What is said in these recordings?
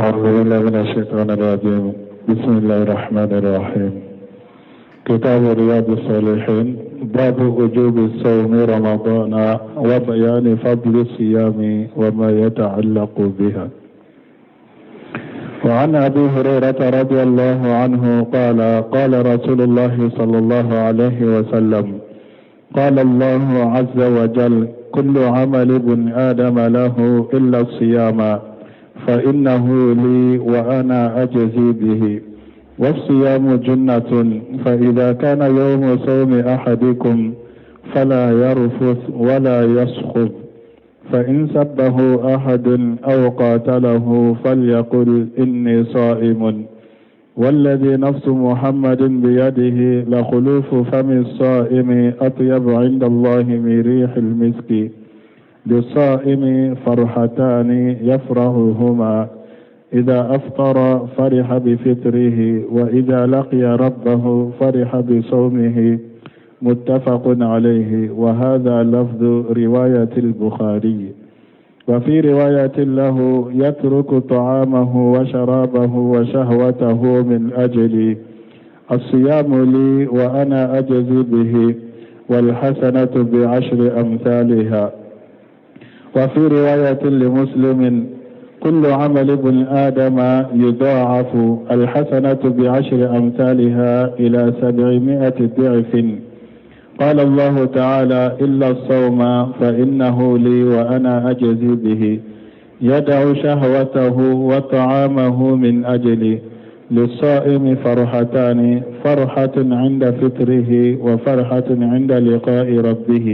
أعوذ بالله من الشيطان الرجيم. بسم الله الرحمن الرحيم. كتاب رياض الصالحين، باب وجوب الصوم رمضان وبيان فضل الصيام وما يتعلق بها. وعن أبي هريرة رضي الله عنه قال: قال رسول الله صلى الله عليه وسلم: قال الله عز وجل: كل عمل ابن آدم له إلا الصيام، فإنه لي وأنا أجزي به، والصيام جنة، فإذا كان يوم صوم أحدكم فلا يرفث ولا يصخب، فإن سبه أحد أو قاتله فليقل إني صائم. والذي نفس محمد بيده لخلوف فم الصائم أطيب عند الله من ريح المسك. للصائم فرحتان يفرحهما: إذا أفطر فرح بفطره، وإذا لقي ربه فرح بصومه. متفق عليه. وهذا لفظ رواية البخاري. وفي رواية له: يترك طعامه وشرابه وشهوته من أجلي، الصيام لي وأنا أجزي به، والحسنة بعشر أمثالها. وفي رواية لمسلم: كل عمل ابن آدم يضاعف، الحسنة بعشر أمثالها إلى 700 ضعف. قال الله تعالى: إلا الصوم فإنه لي وأنا أجزي به، يدع شهوته وطعامه من أجلي. للصائم فرحتان: فرحة عند فطره وفرحة عند لقاء ربه.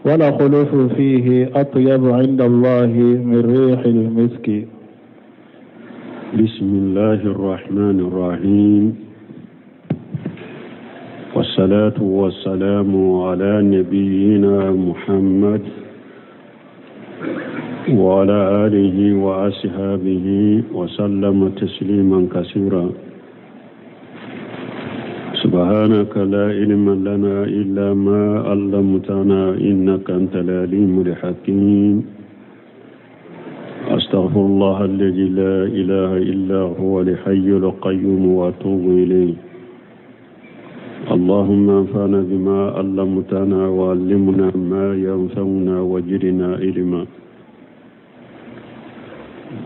ولا خلوف فيه أطيب عند الله من ريح المسك. بسم الله الرحمن الرحيم، والصلاة والسلام على نبينا محمد وعلى آله وأصحابه وسلم تسليما كثيرا. سبحانك لا علم لنا إلا ما علمتنا إنك أنت العليم الحكيم. أستغفر الله الذي لا إله إلا هو الحي القيوم وأتوب إليه. اللهم انفعنا بما علمتنا وعلمنا ما ينفعنا وزدنا علما.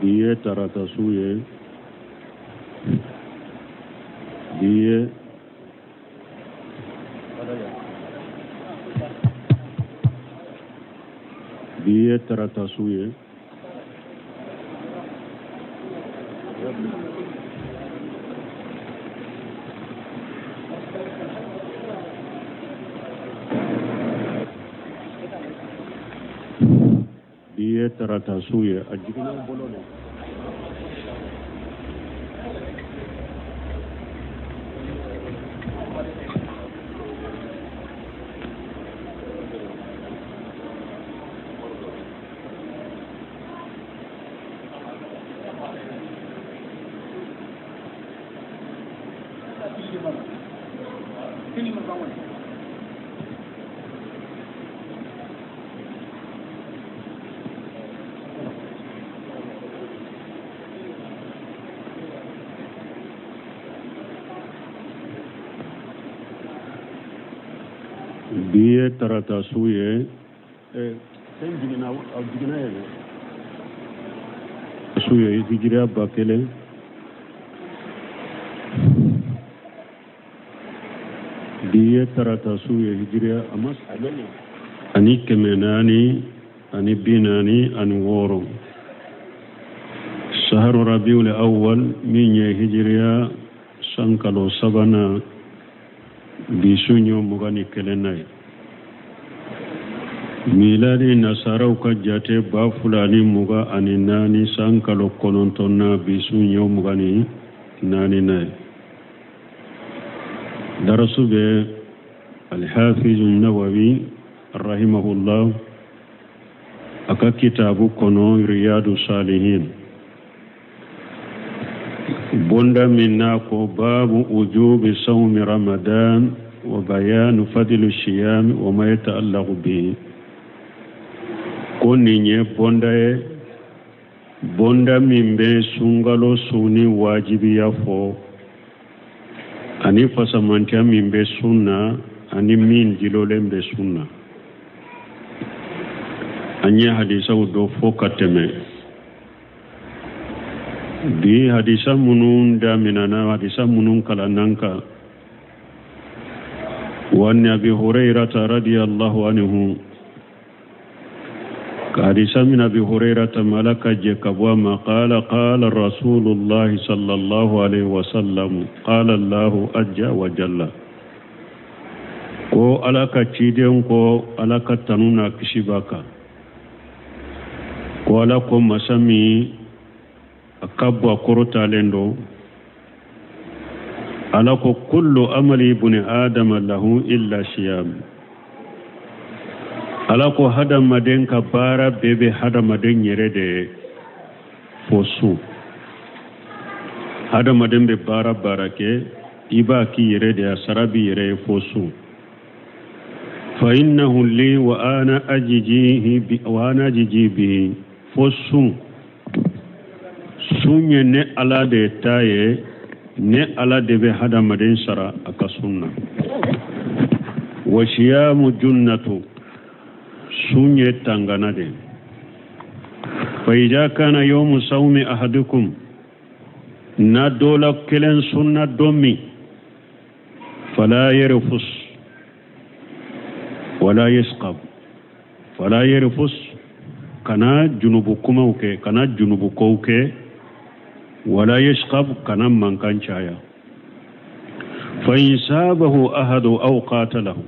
Bi ye tarata su ye, bi ye tarata su ye. Bi ye tarata su ye, a jiginna bolo de. Bi ye tarata su ye. Fɛn jiginna, a jiginna yɛrɛ. Su ye hijiriya 1000. Bi ye tarata su ye hijiriya a ma ani 446. Saharu Rabiul Awwal min ye hijiriya san kalo sabanan bi su ɲɔ 21 na ye. Miladi nasaraw ka jate 2024 san kalo 9nan bi su ɲɔ 24 na ye. Darasu bɛ Alhafizu Nawawi rahimahullah a ka kitabu kɔnɔ Riyadu Salihin, bonda min n'a ko babu ujubi sawmi Ramadan wa bayanu fadlu siyam wa ma yata'allaqu bihi. Ko nin ye bonda ye Bonda min bɛ sunkalo sunni wajibiya fɔ ani fasamantiya min bɛ sun na ani min jilolen bɛ sun na, an ye hadisaw dɔ fɔ ka tɛmɛ. Bi hadisa minnu daminɛna, hadisa minnu kalanna kan, wa an abi hurairata radiyallahu anhu, ka hadisa minɛ abi hurairata ma, Ala ka jɛ ka bɔ a ma, qala qala rasulullahi sallallahu alaihi wasallam, qala Allahu azza wa jalla, ko Ala ka ciden ko, Ala ka tanu n'a kisi b'a kan, ko Ala ko, masa min a ka bon, a kɔrɔtalen don, Ala ko: kullu amali ibni adama lahu illa siyam. Ala ko hadamaden ka baara bɛɛ bɛ hadamaden yɛrɛ de ye fo sun. Hadamaden bɛ baara baara kɛ, i b'a k'i yɛrɛ de, a sara b'i yɛrɛ ye fo sun. Fa innahu li wa ana ajzihi bi wa ana ajzi bihi. Fo sun, sun ye ne Ala de ta ye, ne Ala de bɛ hadamaden sara a ka sun na. Wa siyamu junnatu, sun ye tangana de. Fa ida kana yawmu sawmi ahadukum, na dɔ la kelen sunna don min, fala yarfus wala yasqab. Fala yarfus, kana junubu kumaw kɛ, kana junubu kow kɛ. Wala yasqab, kana mankan caya. Fa in sabahu ahadu aw qatalahu,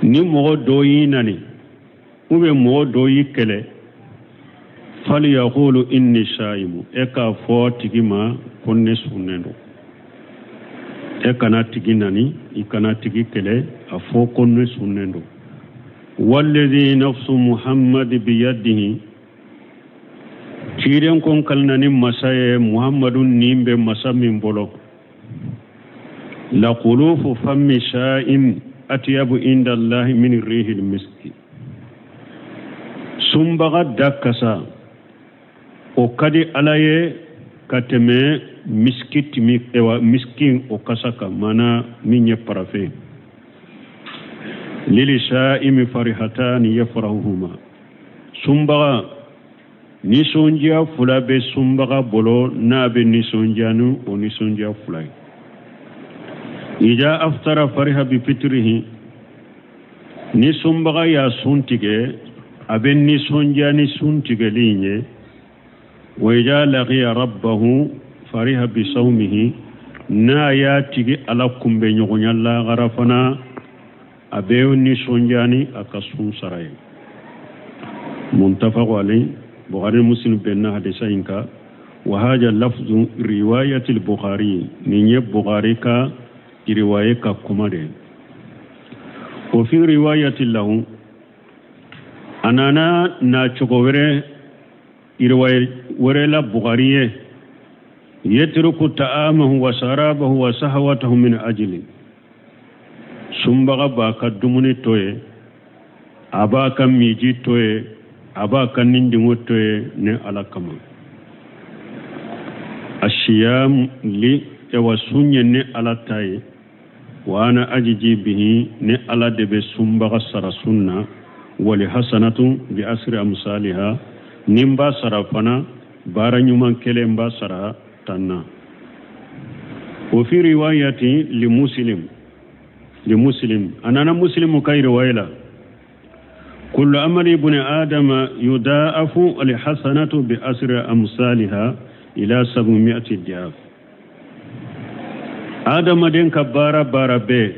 ni mɔgɔ dɔ y'i nani ou bien mɔgɔ dɔ y'i kɛlɛ, falyaqulu inni saimu, e k'a fɔ tigi ma ko ne sunnen don. E kana tigi nani, i kana tigi kɛlɛ, a fɔ ko ne sunnen don. Walladhi nafsu Muhammad biyadihi, ciden ko n kalina ni masa ye, Muhammadu nin bɛ masa min bolo, la khulufu fammi sa'im atyabu inda Allahi min rihil miski. Sunbaga da kasa, o ka di Ala ye ka tɛmɛ miski timi, ewa miski o kasa kan, mana min ye parafe. Lili sa'imi farihatani yafrahuhuma, sunbaga nisɔndiya fila bɛ sunbaga bolo, n'a bɛ nisɔndiya ni o nisɔndiya fila ye. Ida aftara fariha bi fitrihi, ni sunbaga y'a sun tigɛ, a bɛ nisɔndiya ni sun tigɛli in ye. Wa ida laqiya rabbahu fariha bi sawmihi, n'a y'a tigi Ala kunbɛ ɲɔgɔnya lahara fana, a bɛ nisɔndiya ni a ka sun sara ye. Muntafaqu alayhi, Bukhari, Muslim bɛnna hadisa in kan. Wa haja lafzu riwayatil Bukhari, nin ye Bukhari ka riwaye ka kuma de. Wa fi riwayati lahu, a nana na cogo wɛrɛ, riwaye wɛrɛ la Bukhari ye: yatruku ta'amahu wa sarabahu wa sahawatahu min ajli. Sunbaga b'a ka dumuni to ye, a b'a ka miji to ye, a b'a ka nindingo to ye ne Ala kama. Asiyam li, ewa sun ye ne Ala ta ye, wa ana ajiji bihi, ne Ala de bɛ sunbaga sara sun na. Wali hasanatu bi asri amsaliha, ni n b'a sara fana, baara ɲuman kelen b'a sara tan na. Wa fi riwayati li Muslim, li Muslim, a nana Muslimu ka riwaya la: kullu amali ibni adama yudaafu alhasanatu bi asri amsaliha ila sab'umi'ati diaf. Adamaden ka baara baara bɛɛ,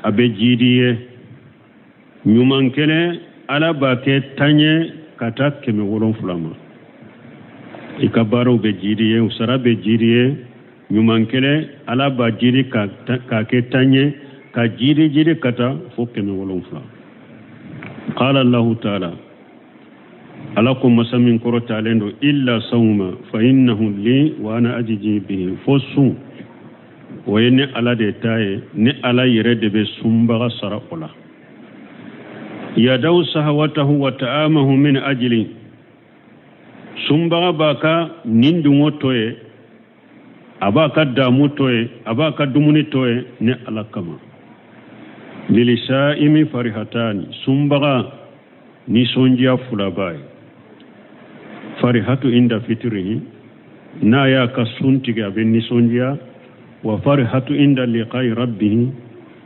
a bɛ jidi ye ɲuman kelen, Ala b'a kɛ tan ye ka taa 700 ma. I ka baaraw bɛ jidi ye, u sara bɛ jidi ye. Ɲuman kelen, Ala b'a jidi k'a kɛ tan ye, ka jidi jidi ka taa fo 700. Qala Allahu taala, Ala ko, masa min kɔrɔtalen don: illa sawma fa innahu li wa ana ajiji bihi. Fo sun, o ye ne Ala de ta ye, ne Ala yɛrɛ de bɛ sunbaga sara o la. Yadaw sahawatahu wa ta'amahu min ajli. Sunbaga b'a ka nin dungɔ to ye, a b'a ka damu to ye, a b'a ka dumuni to ye ne Ala kama. Lilisaimi farihatani, sunbaga nisɔndiya fila b'a ye. Farihatu inda fitirihi, n'a y'a ka sun tigɛ a bɛ nisɔndiya. Wa farihatu inda liqai rabbihi,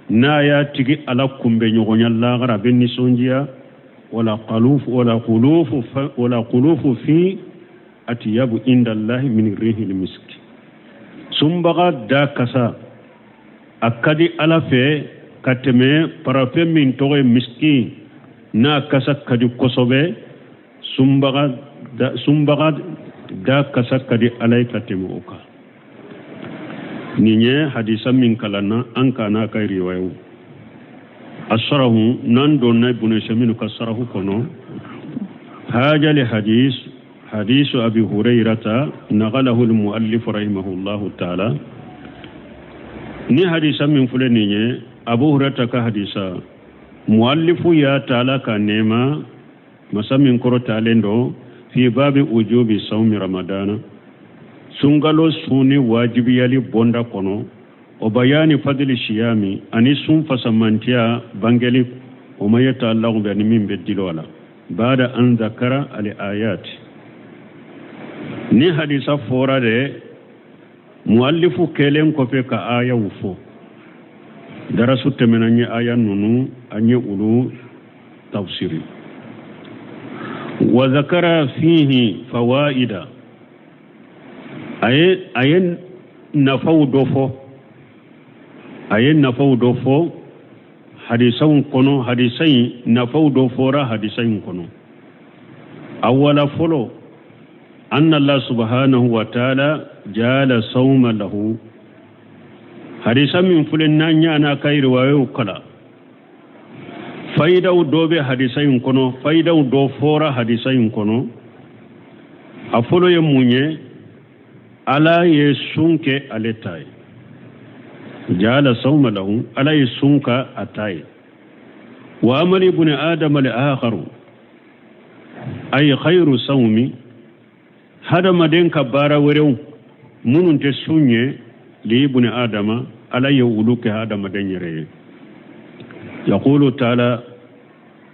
n'a y'a tigi Ala kunbɛnɲɔgɔnya lahara a bɛ nisɔndiya. Wala qalufu wala khulufu wala khulufu fi atyabu inda Allahi min rihil miski. Sunbaga da kasa a ka di Ala fɛ ka tɛmɛ parafɛn min tɔgɔ ye miski, n'a kasa ka di kosɛbɛ. Sunbaga da kasa ka di Ala ye ka tɛmɛ o kan. Nin ye hadisa min kalanna an ka n'a ka riwayaw. A sarahu, n'an donna Ibn Usaymin ka sarahu kɔnɔ, haja li hadis hadisu Abi Hurairata naqalahu al-muallif rahimahullahu ta'ala. Ni hadisa min filɛ nin ye, Abu Hurairata ka hadisa, muallifu y'a taala ka nɛɛma masa min kɔrɔtalen don fi babi ujubi sawmi ramadana, sunkalo sunni wajibiyali bonda kɔnɔ, o bayani fadli siyami, ani sun fasamantiya bangeli, o ma yata'allaqu bi, ani min bɛ dilo a la. Bada an zakara al ayat, ni hadisa fɔra de muallifu kɛlen kɔfɛ ka ayaw fɔ. Darasu tɛmɛna, n ye aya ninnu, an ye olu tafsiri. Wa zakara fihi fawaida, a ye nafaw dɔ fɔ, a ye nafaw dɔ fɔ hadisaw kɔnɔ. Hadisa in nafaw dɔ fɔra hadisa in kɔnɔ. Awwala, fɔlɔ, anna Allah subhanahu wa ta'ala jala sawma lahu. Hadisa min filɛ n'an y'a n'a ka riwayaw kala, fayidaw dɔ bɛ hadisa in kɔnɔ, fayidaw dɔ fɔra hadisa in kɔnɔ. A fɔlɔ ye mun ye? Ala ye sun kɛ ale ta ye. Jala sawma lahu, Ala ye sun ka a ta ye. Wa amali ibni adama li akharu, ay khayru sawmi, hadamaden ka baara wɛrɛw minnu tɛ sun ye, li ibni adama, Ala ye olu kɛ hadamaden yɛrɛ ye. Yaqulu taala,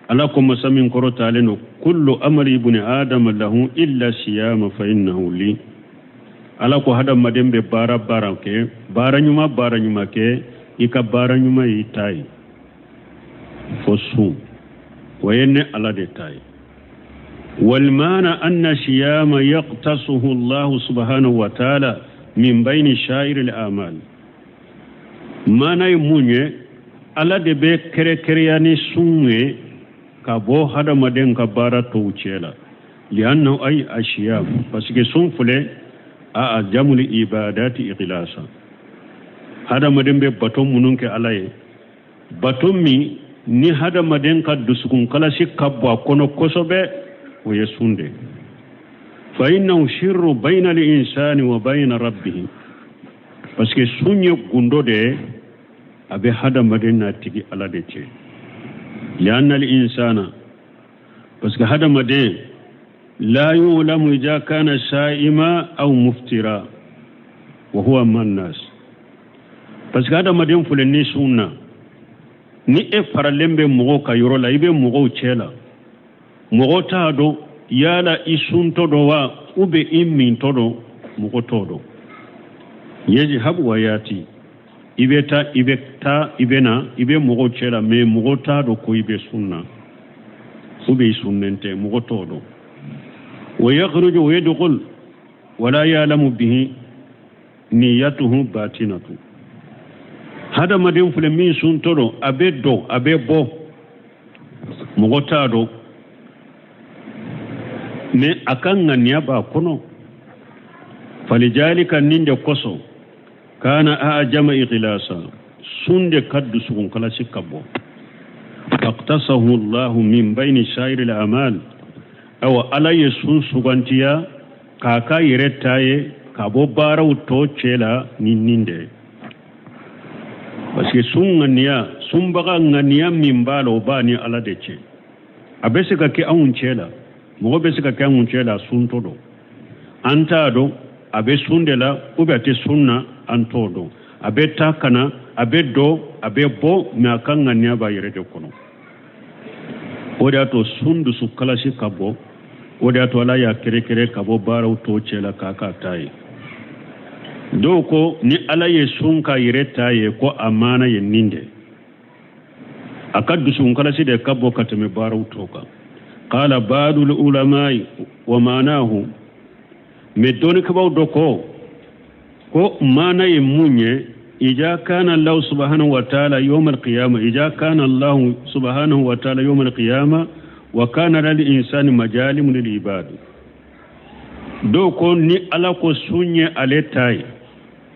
Ala ko masa min kɔrɔtalen don, kullu amali ibni adama lahu illa siyama fa innahu li. Ala ko hadamaden bɛ baara baara kɛ, baara ɲuman baara ɲuman kɛ, i ka baara ɲuman y'i ta ye, fo sun, o ye ne Ala de ta ye. والمعنى أن الصيام يقتصه الله سبحانه وتعالى من بين سائر الأعمال. Maana ye mun ye? Ala de bɛ kɛrɛkɛrɛya ni sun ye ka bɔ hadamaden ka baara tɔw cɛ la. Liannahu ay ashiyam, parce que sun filɛ a a'zamul ibadati ikhlasa. Hadamaden bɛ bato minnu kɛ Ala ye, bato min ni hadamaden ka dusukun kalasi ka bɔ a kɔnɔ kosɛbɛ, o ye sun de. Fa innahu sirru bayna al-insani wa bayna rabbihi, parce que sun ye gundo de ye, a bɛ hadamaden n'a tigi Ala de cɛ. Lianna al-insana, parce que hadamaden, la yulamu idha kana sa'ima aw muftira wa huwa man nas, parce que hadamaden filɛ ni sun na, ni e faralen bɛ mɔgɔw ka yɔrɔ la, i bɛ mɔgɔw cɛ la, mɔgɔ t'a dɔn yala i suntɔ dɔ wa ou bien i mintɔ dɔ, mɔgɔ t'o dɔn. Yajhabu wa yati, i bɛ taa, i bɛ taa, i bɛ na, i bɛ mɔgɔw cɛ la, mais mɔgɔ t'a dɔn ko i bɛ sun na ou bien i sunnen tɛ, mɔgɔ t'o dɔn. Wa yakhruju wa yadkhul wala ya'lamu bihi niyatuhu batinatu. Hadamaden filɛ min suntɔ don, a bɛ don, a bɛ bɔ, mɔgɔ t'a dɔn, mais a ka ŋaniya b'a kɔnɔ. Falijalika, nin de kosɔn, kana a'jama ikhlasa, sun de ka dusukun kalasi ka bɔ. Faqtasahu Allahu min bayni sa'iril a'mal, awa Ala ye sun sugantiya k'a ka yɛrɛ ta ye ka bɔ baaraw tɔ cɛ la ni nin de ye, parce que sun ŋaniya, sunbaga ŋaniya min b'a la, o b'a ni Ala de cɛ. A bɛ se ka kɛ anw cɛ la. Mɔgɔ bɛ se ka kɛ an cɛ la suntɔ don, an t'a dɔn a bɛ sun de la ou bien a tɛ sun na, an t'o dɔn. A bɛ taa ka na, a bɛ don, a bɛ bɔ, mais a ka ŋaniya b'a yɛrɛ de kɔnɔ. O de y'a to sun dusu kalasi ka bon. O de y'a to Ala y'a kɛrɛkɛrɛ ka bɔ baaraw tɔw cɛ la k'a k'a ta ye. Dɔw ko ni Ala ye sun k'a yɛrɛ ta ye, ko a maana ye nin de, a ka dusukun kalasi de ka bon ka tɛmɛ baaraw tɔw kan. Qala ba'dul ulamai wa ma'nahu, mais dɔnnikɛbaaw dɔ ko maana ye mun ye? Ija kana Allah subhanahu wa ta'ala yawm al-qiyamah, ija kana Allah subhanahu wa ta'ala yawm al-qiyamah wa kana lil insani majalim lil ibad. Dɔw ko ni Ala ko sun ye ale ta ye,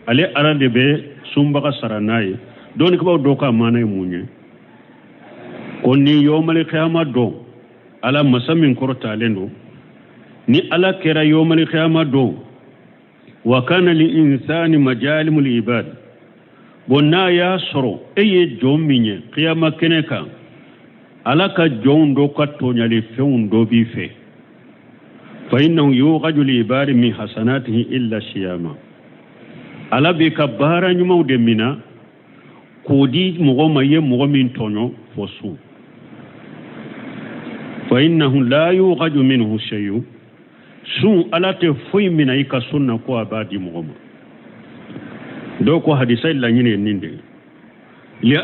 ale Ala de bɛ sunbaga sara n'a ye. Dɔnnikɛbaaw dɔw ka maana ye mun ye? Ko ni yawmal qiyamah don, Ala masa min kɔrɔtalen don, ni Ala kɛra yawmal qiyamah don, wa kana lil insani majalimul ibad. Bon, n'a y'a sɔrɔ e ye jɔn min ye kiyama kɛnɛ kan, Ala ka jɔnw dɔ ka tɔɲali fɛnw dɔ b'i fɛ, fa innahu yughaju li ibadi min hasanatihi illa siyama. Ala b'i ka baara ɲumanw de mina k'o di mɔgɔ ma i ye mɔgɔ min tɔɲɔ, fo sun. Fa innahu la yughaju minhu shay'un. Sun, Ala tɛ foyi mina i ka sun na ko a b'a di mɔgɔ ma. Dɔw ko hadisa laɲini ye nin de ye: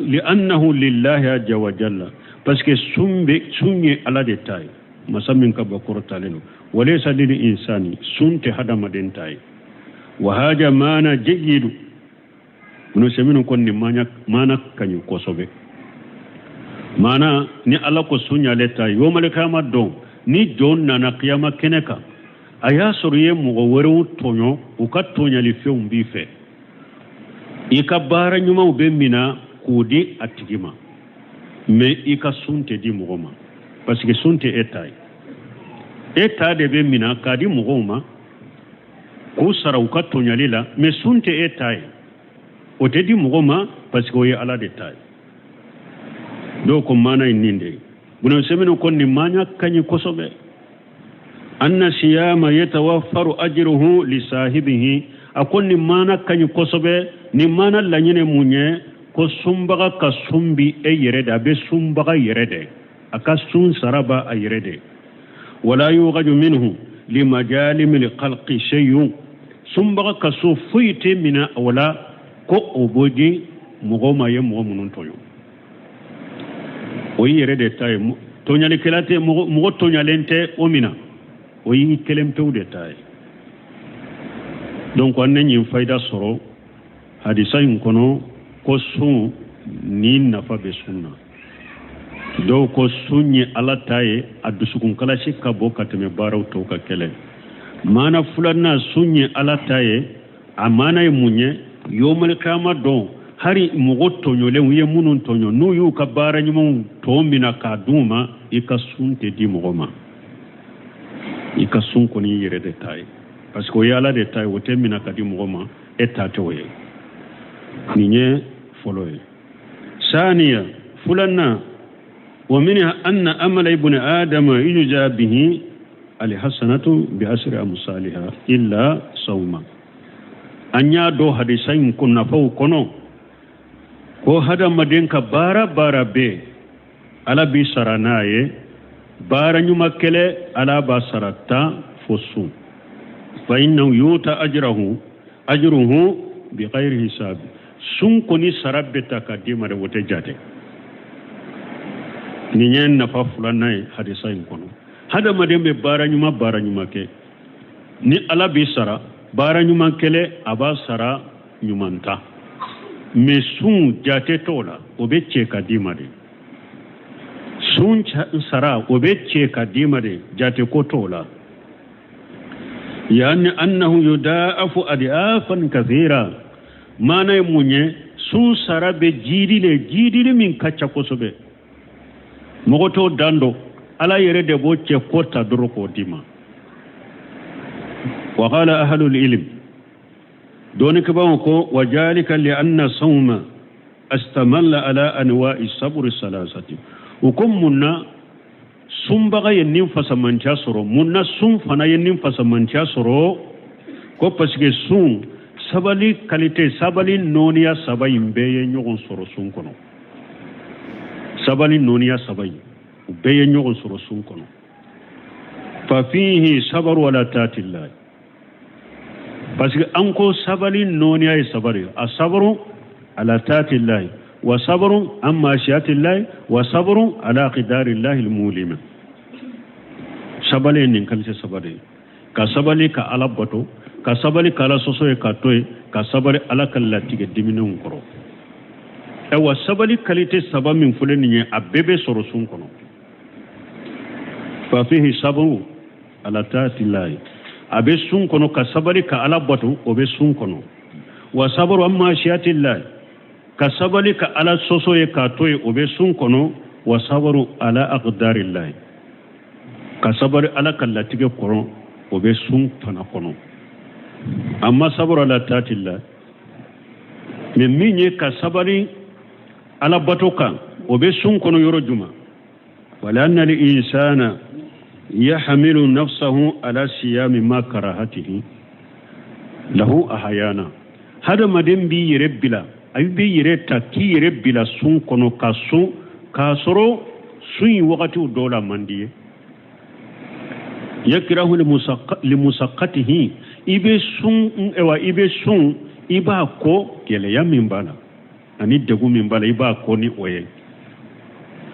li'annahu lillahi azza wa jalla, parce que sun bɛ, sun ye Ala de ta ye, masa min ka bɔ kɔrɔtalen don. Walaysa lil insani, sun tɛ hadamaden ta ye. Wa haja maana jayidu minnu se minnu ko nin maana ka ɲi kosɛbɛ. Maana ni Ala ko sun y'ale ta ye yomali kiyama don, ni jɔn nana kiyama kɛnɛ kan, a y'a sɔrɔ i ye mɔgɔ wɛrɛw tɔɲɔ, u ka tɔɲali fɛnw b'i fɛ, i ka baara ɲumanw bɛ mina k'o di a tigi ma, mais i ka sun tɛ di mɔgɔ ma, parce que sun tɛ e ta ye. E ta de bɛ mina k'a di mɔgɔw ma k'u sara u ka tɔɲali la, mais sun tɛ e ta ye, o tɛ di mɔgɔ ma, parce que o ye Ala de ta ye. Dɔw ko maana ye nin de ye. Buna sɛminu ko nin maana ka ɲi kosɛbɛ. Anna siyama yatawaffaru ajruhu li sahibihi. A ko nin maana ka ɲi kosɛbɛ. Nin maana laɲini mun ye? Ko sunbaga ka sun bi e yɛrɛ de, a bɛ sunbaga yɛrɛ de, a ka sun sara b'a a yɛrɛ de. Wala yughaju minhu limajalimi lkhalqi shay'un. Sunbaga ka so foyi tɛ mina o la ko o b'o di mɔgɔw ma ye mɔgɔ minnu tɔɲɔ. O y'i yɛrɛ de ta ye, tɔɲalikɛla tɛ, mɔgɔ tɔɲalen tɛ o mina, o y'i kelen pewu de ta ye. Donc an ne ɲin fayida sɔrɔ hadisa in kɔnɔ ko sun ni nafa bɛ sun na. Dɔw ko sun ye Ala ta ye, a dusukun kalasi ka bɔ ka tɛmɛ baaraw tɔw ka kɛlɛ. Maana filanan, sun ye Ala ta ye, a maana ye mun ye? Yomali kiyama don, hari mɔgɔ tɔɲɔlenw ye minnu tɔɲɔ, n'u y'u ka baara ɲumanw tɔ mina k'a d'u ma, i ka sun tɛ di mɔgɔ ma. I ka sun kɔni y'i yɛrɛ de ta ye, parce que o ye Ala de ta ye, o tɛ mina ka di mɔgɔ ma, e ta tɛ o ye. Nin ye fɔlɔ ye. Saniya, filanan, wa minha anna amala ibni adama yujza bihi alhasanatu bi asri amsaliha illa sawma. An y'a dɔn hadisa in ko nafaw kɔnɔ ko hadamaden ka baara baara bɛɛ, Ala b'i sara n'a ye. Baara ɲuman kɛlɛ, Ala b'a sara 10, fo sun. Fa innahu yuta ajrahu ajruhu bi ghairi hisabi. Sun kɔni sara bɛ ta ka d'i ma de, o tɛ jate. Nin ye nafa filanan ye hadisa in kɔnɔ. Hadamaden bɛ baara ɲuman baara ɲuman kɛ, ni Ala b'i sara baara ɲuman kɛlɛ, a b'a sara ɲuman ta, mais sun jate t'o la, o bɛ cɛ ka d'i ma de. Sun sara, o bɛ cɛ ka d'i ma de, jate ko t'o la. Yani annahu yudaafu adiafan kathira. Maana ye mun ye? Sun sara bɛ jiidi le, jiidili min ka ca kosɛbɛ, mɔgɔ t'o dan dɔn, Ala yɛrɛ de b'o cɛ ko ta dɔrɔn k'o d'i ma. Wa qala ahlul ilm, dɔnnikɛbaaw ko wa jalika li anna sawma astamalla ala anwa'i sabri salasati. U ko mun na? Sunbaga ye nin fasamantiya sɔrɔ. Mun na sun fana ye nin fasamantiya sɔrɔ? Ko parce que sun sabali kalite, sabali nɔɔniya saba in bɛɛ ye ɲɔgɔn sɔrɔ sun kɔnɔ. Sabali nɔɔniya saba in, u bɛɛ ye ɲɔgɔn sɔrɔ sun kɔnɔ. Fafihi sabaru ala taatillahi, parce que an ko sabali nɔɔniya ye sabari, a sabaru ala taatillahi wa sabaru an maasiyatillahi wa sabaru ala aqdarillahi almulima. Sabali ye nin kalite saba de ye: ka sabali ka Ala bato, ka sabali ka Ala sɔsɔ ye ka to yen, ka sabali Ala ka latigɛ diminenw kɔrɔ. Ayiwa, sabali kalite saba min fɔlen nin ye, a bɛɛ bɛ sɔrɔ sun kɔnɔ. Fafihi sabaru ala taatillahi, a bɛ sun kɔnɔ ka sabali ka Ala bato, o bɛ sun kɔnɔ. Wa sabaru an maasiyatillahi, ka sabali ka Ala sɔsɔ ye k'a to yen, o bɛ sun kɔnɔ. Wa sabaru ala aqdarillahi, ka sabali Ala ka latigɛ kɔrɔ, o bɛ sun fana kɔnɔ. Amma sabaru ala taatillahi, mais min ye ka sabali Ala bato kan, o bɛ sun kɔnɔ yɔrɔ juma? Walianna al-insana yahmilu nafsahu ala siyami ma karahatihi lahu ahayana. Hadamaden b'i yɛrɛ bila, a b'i yɛrɛ ta k'i yɛrɛ bila sun kɔnɔ ka sun k'a sɔrɔ sun in wagatiw dɔw la man di ye. Yakirahu limusakatihi, i bɛ sun, ewa i bɛ sun, i b'a kɔ gɛlɛya min b'a la ani degun min b'a la, i b'a kɔ ni o ye.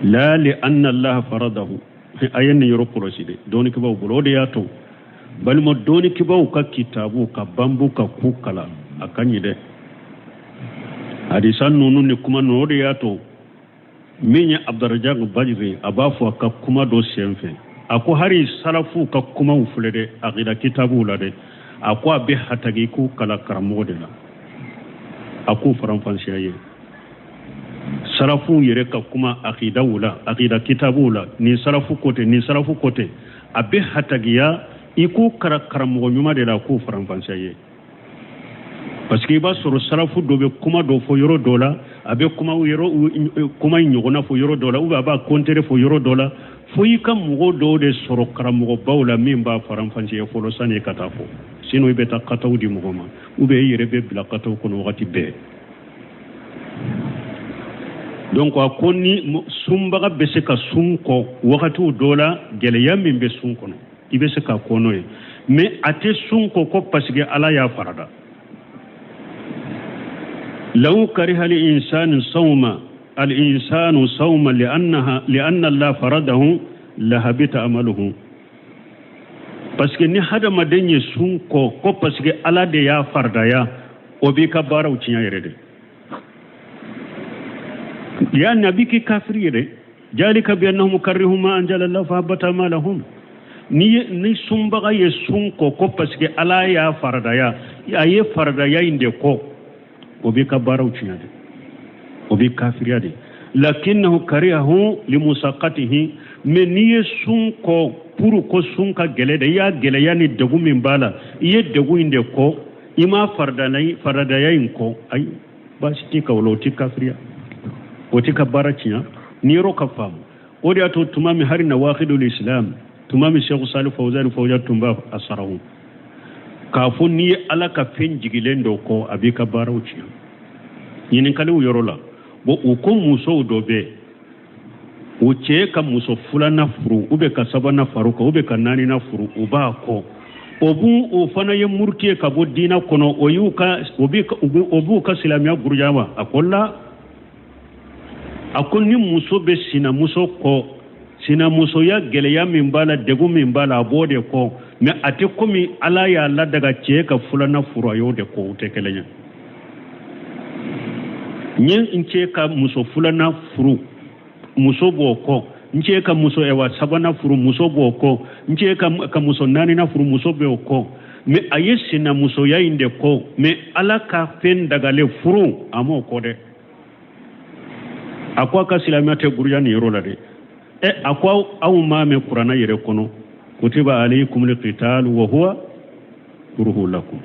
La li anna Allah faradahu. A ye nin yɔrɔ kɔlɔsi dɛ, dɔnnikɛbaaw bolo. O de y'a to, balima, dɔnnikɛbaaw ka kitabu ka banbu ka ku kalan, a ka ɲi dɛ. Hadisa ninnu ni kuma ninnu, o de y'a to min ye Abdurajak Badiri, a b'a fɔ a ka kuma dɔ sen fɛ, a ko hali salafuw ka kumaw filɛ dɛ, akida kitabuw la dɛ, a ko a bɛ hatagi k'u kalan karamɔgɔ de la, a k'u faranfasiya ye. Salafuw yɛrɛ ka kuma akidaw la, akida kitabuw la, nin salafu ko ten, nin salafu ko ten, a bɛ hatagiya i k'u kalan karamɔgɔ ɲuman de la, k'u faranfasiya ye. Parce que i b'a sɔrɔ salafu dɔ bɛ kuma dɔ fɔ yɔrɔ dɔ la, a bɛ kuma yɔrɔ kuma in ɲɔgɔnna fɔ yɔrɔ dɔ la, ou bien a b'a contraire fɔ yɔrɔ dɔ la, fo i ka mɔgɔ dɔw de sɔrɔ karamɔgɔbaw la min b'a faranfasiya fɔlɔ sani ka taa fɔ. Sinon i bɛ taa kataw di mɔgɔ ma, ou bien i yɛrɛ bɛ bila kataw kɔnɔ wagati bɛɛ. Donc a ko ni sunbaga bɛ se ka sun kɔ wagatiw dɔ la, gɛlɛya min bɛ sun kɔnɔ, i bɛ se ka kɔ n'o ye, mais a tɛ sun kɔ ko parce que Ala y'a farada. Law kariha al-insanu sawma al-insanu sawma li'annaha li'anna Allah faradahu lahabita amaluhu. Parce que ni hadamaden ye sun kɔ ko parce que Ala de y'a faridaya, o b'i ka baaraw tiɲɛ yɛrɛ de. Ya nabi k'i kafiri ye dɛ. Jalika bi annahum karihu ma anzala Allah fa habata amalahum. Ni sunbaga ye sun kɔ ko parce que Ala y'a faridaya, a ye faridaya in de kɔ, o b'i ka baaraw tiɲɛ de, o b'i kafiriya de. Lakinnahu karihahu limusaqatihi. Mais n'i ye sun kɔ pour ko sun ka gɛlɛ de, i y'a gɛlɛya ni degun min b'a la, i ye degun in de kɔ, i ma faridaya in kɔ, ayi, baasi t'i kan o la, o t'i kafiriya, o t'i ka baara tiɲɛ. Ni yɔrɔ ka faamu, o de y'a to tuma min hari nawakidul islam, tuma min Seku Sali Fawzani Fawzan tun b'a a sarahu k'a fɔ n'i ye Ala ka fɛn jigilen dɔ kɔ, a b'i ka baaraw tiɲɛ. Ɲininkaliw yɔrɔ la, bon, u ko musow dɔ bɛ u cɛ ka muso filanan furu, u bɛ ka sabanan fara kan, u bɛ ka naaninan furu, u b'a kɔ, o b'u o fana ye muruti ye ka bɔ diinɛ kɔnɔ, o y'u ka o b'i o b'u ka silamɛya buruja wa? A ko la, a ko ni muso bɛ sinamuso kɔ, sinamusoya gɛlɛya min b'a la, degun min b'a la, a b'o de kɔ, mais a tɛ komi Ala y'a ladaga cɛ ka filanan furu, a y'o de kɔ, o tɛ kelen ye. N ye n cɛ ka muso filanan furu, muso b'o kɔ. N cɛ ka muso ɛwa sabanan furu, muso b'o kɔ. N cɛ ka muso naaninan furu, muso b'o kɔ. Mais a ye sinamusoya in de kɔ, mais Ala ka fɛn dagalen furu, a m'o kɔ dɛ. A ko a ka silamɛya tɛ buruja nin yɔrɔ la dɛ. Ɛ, a ko aw m'a mɛn kuranna yɛrɛ kɔnɔ, kutiba alaykumul qital wa huwa kuruhu lakum.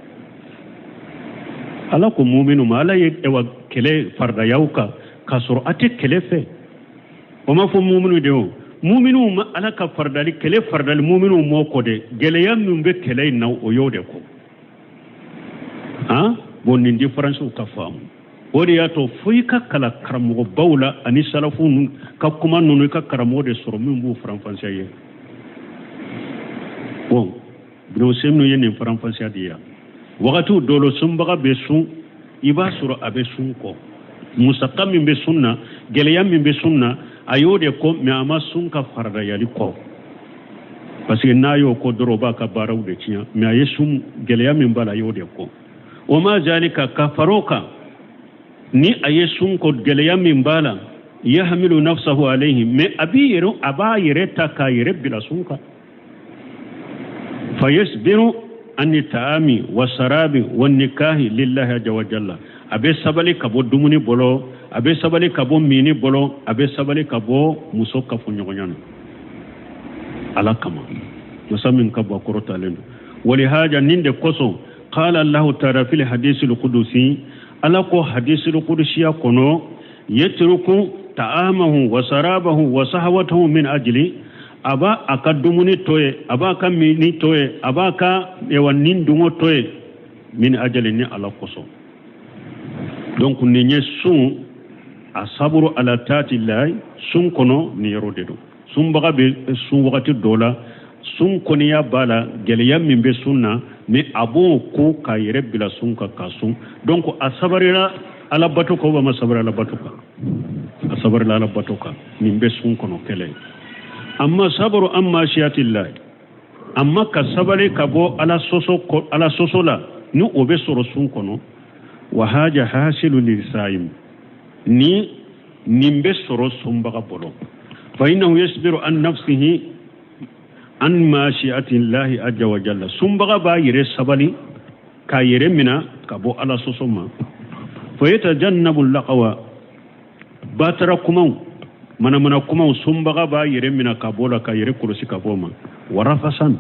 Ala ko muminu ma, Ala ye ɛwa kɛlɛ faridayaw kan k'a sɔrɔ a tɛ kɛlɛ fɛ. O ma fɔ muminu de o. Muminuw ma Ala ka faridali kɛlɛ faridali muminuw m'o kɔ dɛ, gɛlɛya min bɛ kɛlɛ in na, o y'o de kɔ. Han, bon, nin différencew ka faamu, o de y'a to fo i ka kalan karamɔgɔbaw la ani salafu ka kuma ninnu, i ka karamɔgɔ de sɔrɔ min b'u faranfasiya ye. Bon, Ibn Usaymin ye nin faranfasiya di yan. Wagatiw dɔ la, sunbaga bɛ sun, i b'a sɔrɔ a bɛ sun kɔ, musaka min bɛ sun na, gɛlɛya min bɛ sun na, a y'o de kɔ, mais a ma sun ka faridayali kɔ, parce que n'a y'o kɔ dɔrɔn, o b'a ka baaraw de tiɲɛ. Mais a ye sun gɛlɛya min b'a la, a y'o de kɔ. O ma zalika, ka far'o kan, ni a ye sun kɔ, gɛlɛya min b'a la, yahmilu nafsahu alayhi, mais a b'i yɛrɛ, a b'a yɛrɛ ta k'a yɛrɛ bila sun kan. Fayasbiru ani taami wa sarabi wa nikahi lillahi azza wa jalla. A bɛ sabali ka bɔ dumuni bolo, a bɛ sabali ka bɔ mini bolo, a bɛ sabali ka bɔ muso kafoɲɔgɔnya na Ala kama, masa min ka bɔ kɔrɔtalen don. Walihaja, nin de kosɔn, qala Allahu taala fil hadisil qudusi, Ala ko hadisil qudusiya kɔnɔ: yatruku ta'amahu wa sarabahu wa sahawatahu min ajli. A b'a a ka dumuni to ye, a b'a ka mini to ye, a b'a ka ewa nin dungo to ye, min ajali, ni Ala kosɔn. Donc nin ye sun a saburu ala taati layi sun kɔnɔ, nin yɔrɔ de don. Sunbaga bɛ sun wagati dɔ la, sun kɔniya b'a la, gɛlɛya min bɛ sun na, mais a b'o ko k'a yɛrɛ bila sun kan ka sun. Donc a sabarila Ala bato kan, ou ma sabari Ala bato kan? A sabarila Ala bato kan. Nin bɛ sun kɔnɔ kɛlɛ. Amma sabaru an maasiyatillahi, amma ka sabali ka bɔ Ala sɔsɔ, Ala sɔsɔ la, ni o bɛ sɔrɔ sun kɔnɔ, wa haja hasilu lisayim, ni nin bɛ sɔrɔ sunbaga bolo. Fa innahu yasbiru an nafsihi an maasiyatillahi azza wa jalla. Sunbaga b'a yɛrɛ sabali k'a yɛrɛ mina ka bɔ Ala sɔsɔ ma. Fa yatajannabu laqawa, batara kumaw, manamana kumaw, sunbaga b'a yɛrɛ mina ka bɔ la, ka yɛrɛ kɔlɔsi ka bɔ ma. Warafasan,